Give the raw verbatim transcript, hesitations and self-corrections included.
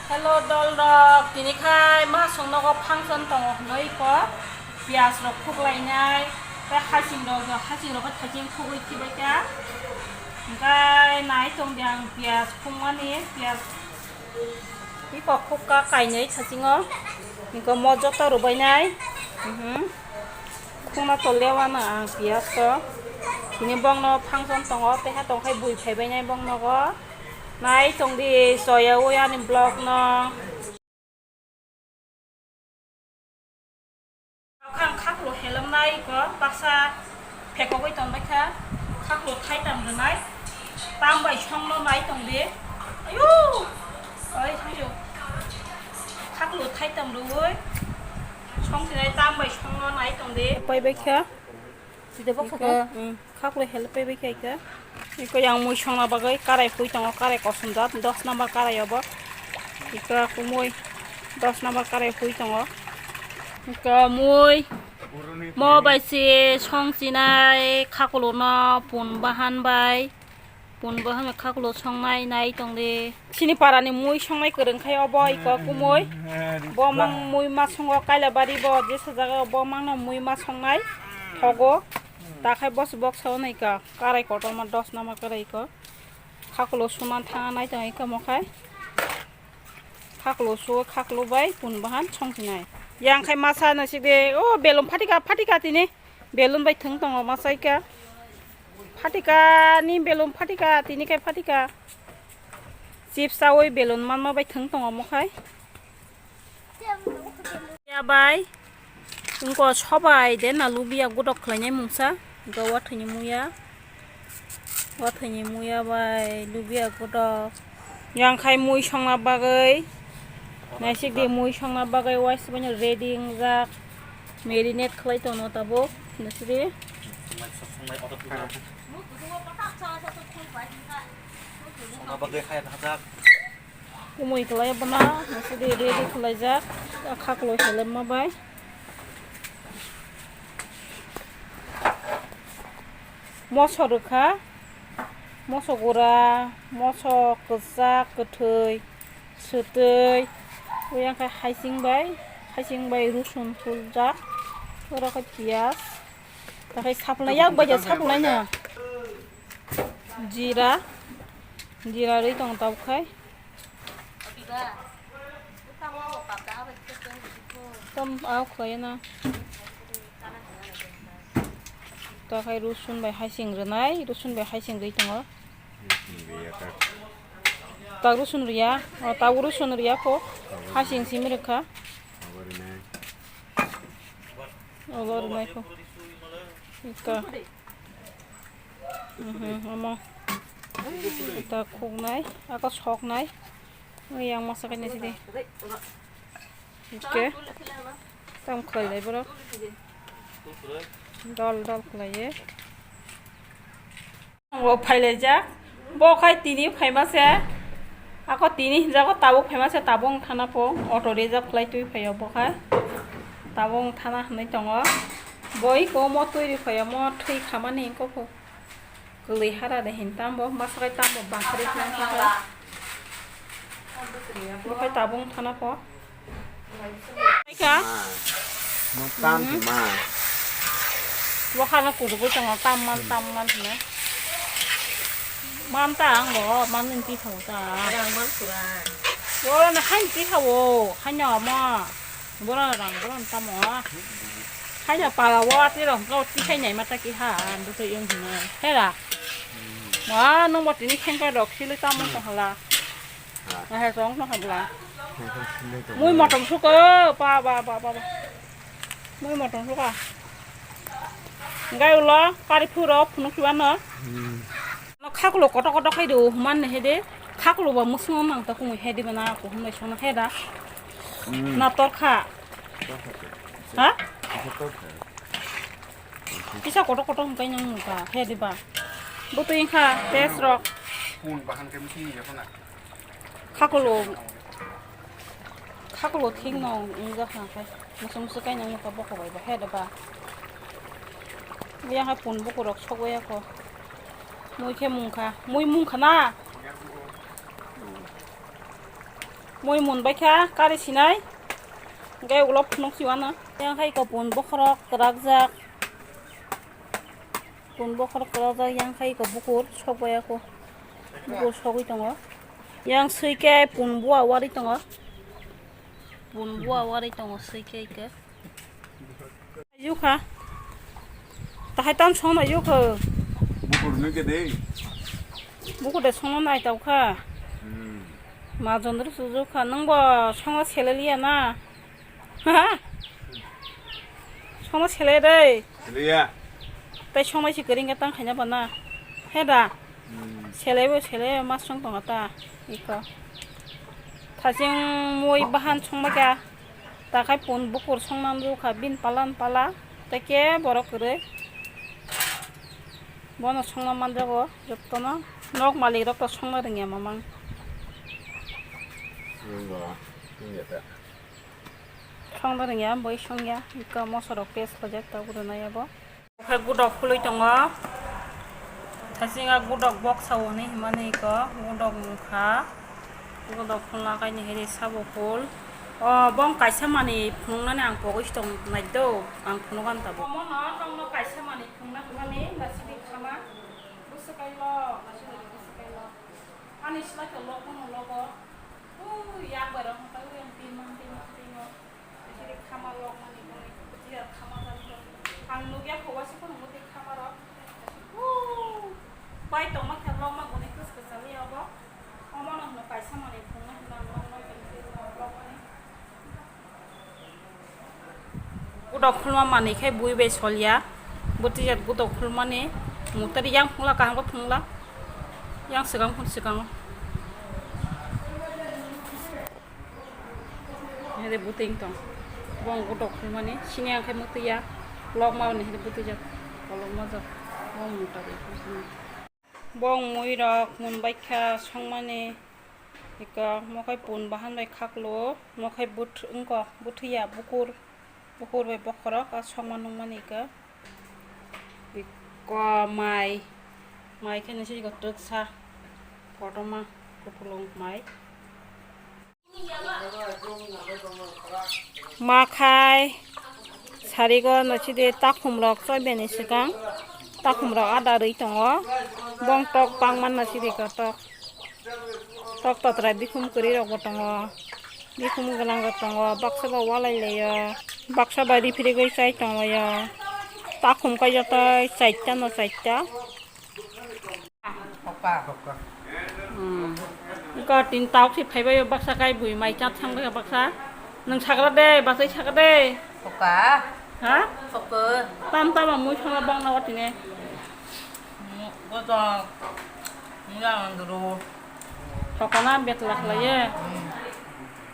Hello dolrok, tini khai masong nogo function tongo hwnwi ko piyaj rok khuklainai, tei hasing rok, hasing rok khe thaiching khugwi khibai kha. Hwnkhe nai tong di ang piyaj khukmani, piyaj iko khukka kainwi thaiching o, iko mo joto rwbainai. Mhm. Khukna tolya wano ang piyaj to. Tini bongno function tongo, tei ha tong khai bui phaibainai bong nogo. Nai tong di, soyaui ani vlog no. Ang khaklo helamnai ko baksa phekogwi tongbai kha. Khaklo thaitam rwnai. Tam bai songno nai tong di. Ayo! Oi, thank you. Khaklo thaitam rwui song sinai, tam bai songno nai tong di. Pai bai kha. Sida boksa. Ika, to? Mm, khaklo help bai kha ika. Iko yang mui songna bagwi karai phui tongo, karai kosom jat, dos number karai obo. Ika kumui dos number karai phui tongo. Ika mui mo bai se song sinai, khaklo no pun bahan bai. Pun bo hwnwi khaklo songnai nai tong di. Chini parani mui songnai kwrwng khai obo iko kumui. Bo mang mui ma songo Kailabari bo jesa jaga bo mangno mui ma songnai thogo. Ta khai boss box o nai ka karai kotorma dos number karai iko. Khaklo suman thanga nai tong iko mo khai. Khaklo su, khaklo bai pun bahan song sinai. Yang khai masa no sik de, o belum phatika, phatika tini. Belum bai thwng tongo masa ika. Phatika ni belum phatika, tini khai phatika. Chips chaui belum manma bai thwng tongo mo khai. Ya bai. Wngkha sobai de na lubiya godok khlainai mungsa, wngkha wathwini muya, wathwini muya bai lubiya godok. Yang khai mui songna bagwi, naisik di mui songna bagwi uaisukmani ready wngjak, marinate khlai tono tabuk, naisik di. Songna bagwi hai hajak. Kumui kwlai bono, naisik di ready khlaijak, khaklo helemma bai. Moso rwkha, moso gura, moso kwchak, kwthwi, swtwi, oyang khe hasing bai, hasing bai rusun huljak, oro khe piyaj, tei khe saplai yak bai ja saplai no. Jira, jira rwi tongo tabuk khai. Tam au khlai na. Ta khai rusun bai hasing rwnai, rusun bai hasing rwi tongo. Tak rusun riya, o tabuk rusun riya kho, hasing simi rwkha. Obo rwnai kho. Ika. Mhm, omo. Ta khuknai, ako soknai. Yang masa kainai sidi. Oke. Tam khlailai borok. Dol dol khlaiye. Bo phailaijak. Bo khai tini phaima se. Ako tini hinjago tabuk phaima se tabuk thana po. Auto reserve khlai twi phaio bo khai. Tabuk thana hinwi tongo. Bo iko mo twi ri phaio mo thwi khamani iko po. Kwlwi hara de hin tambo, masa kai tambo bangkari khlai kha kha. Bo khai tabuk thana po. Kha? Ma. Mo tam ma. Bo khana kudu bo tong tam man, tam man ne. Man ta ang bo, man ni ti thong ta. Rang man sura. Bo na khan ti thawo, khan ya ma. Bora rang, bora tamo. Haina pala wa ti rong ko ti khai nai mata ki ha, ang do yung hina. Hera. Wa no mo tini khengkai rok sili tamo to hala. Na he song no habla. Mui motom suko, pa, pa, pa, pa, pa. Mui motom suka. Ngai ulo, kari phuro, phunuk kiwa no. No khaklo koto koto khai do, human ne hede. Khaklo ba musung mang ta kumui hede bana ko humai sono heda. Hmm. Na torkha. Torkha. Ha? Torkha. Kisa koto koto hum kai nang ka hede ba. Bo to inkha test rok. Kun bahan ke musung ya kona. Khaklo, khaklo thik no wngjakha khe, musu musu kainwi wngkha bokho bai bo he da ba. Yang hai pun bukurok sogwi ya kho. Mui khe mungkha, mui mungkha na. Mui mun baikha kari sinai. Hwnkhe ulo phunuk si uanw. Yang khai ko pun bokhorok kwrakjak. Pun bokhorok kwrakjak yang khai ko bukur sok baiya ko. Bukur sogwi tongo. Yang swi khe pun bua wari tongo. Pun bua wari tongo swi khe khe. Yukha. Tahai tam songna yukha. Bukur nungke de. Bukur de songna nai tau kha. Hmm. Ma jondro su yukha. Nung bo songna seleliya na. Ha? Songna sele de. Seleya. Tai songna si kering ka tang khaina bana. He da. Hmm. Selebo sele mas song tonga ta. Iko. Thasing mui bahan songma kya. Takhai pun bukur songna nukha bin palan pala tei ke borok kwrwi bono songna manjago jottono nok malik rok to songna rwngya mamang. Nungbo, nungya ta. Songna rwngya boi songya ika moso rok paste khojak tabuk rwnai abo. Khe gudok khului tongo. Thasing a gudok boksa o hinwi himani eko gudok nungkha. Gudok khulna kainwi hiri sabo phul. O bong kaisa manwi phunuknani ang pogwi si tong nai do, ang phunugan tabuk. Omono nokno kaisa manwi phunukna hwnmani nasidi khama. Bwswk kailo, nasidi bwswk kailo. Ani slai khe lokmano logo. Ui, yak bai rok hwnkhai ui ang tin man, tin man, tin man. Siri khama lok mani boni, bwtwi rok khama jani rok. Ang nukya kho waisa phano bwtwi khama rok. Ui, bai tongma khe lok ma boni kwswk kwchangwi obo. Omono hwno kaisa manwi phunukna hwnna ang lok ma boni lok mani. Gudok khulma manwi khe bui bai solya. Bwtwi jat gudok khulmani mutari yang phungla kaham khe phungla. Yang swkang phun swkango. Hede bwtwi wng tong. Bong gudok khulmani sini ang khe mutwi ya. Lok ma ni hede bwtwi jat. Kolok ma jat. Bong mutari. Bong mui rok mun baikha songmani. Ika mokhai pun bahan bai khaklo. Mokhai but wngko. Buthiya bukur. Bukur bai bokhorok a songma nungmani ika. Iko mai. Mai khe nisi iko twksa. Kotorma kupulung mai. Ma khai sarigo nasi de takhum rok choi bini swkang. Takhum rok ada rwi tongo. Bong tok bangma nasi de iko tok. Tok totrai bikhum kwrwi rok bo tongo, bikhum gwnang rok tongo, baksa bo walai laio, baksa bai riphrigwi chai tonglaio, takhum kai joto chaita no chaita. Hoka. Hmm. Iko tin tauk si phaibaio baksa kai bui mai chat thang bai baksa. Nwng sagra de, basai sagra de. Hoka. Ha? Hoka. Tam tam mui thangna bang na watine. Gojok. Mula manduru. Thokona betla khlaiye. Hmm.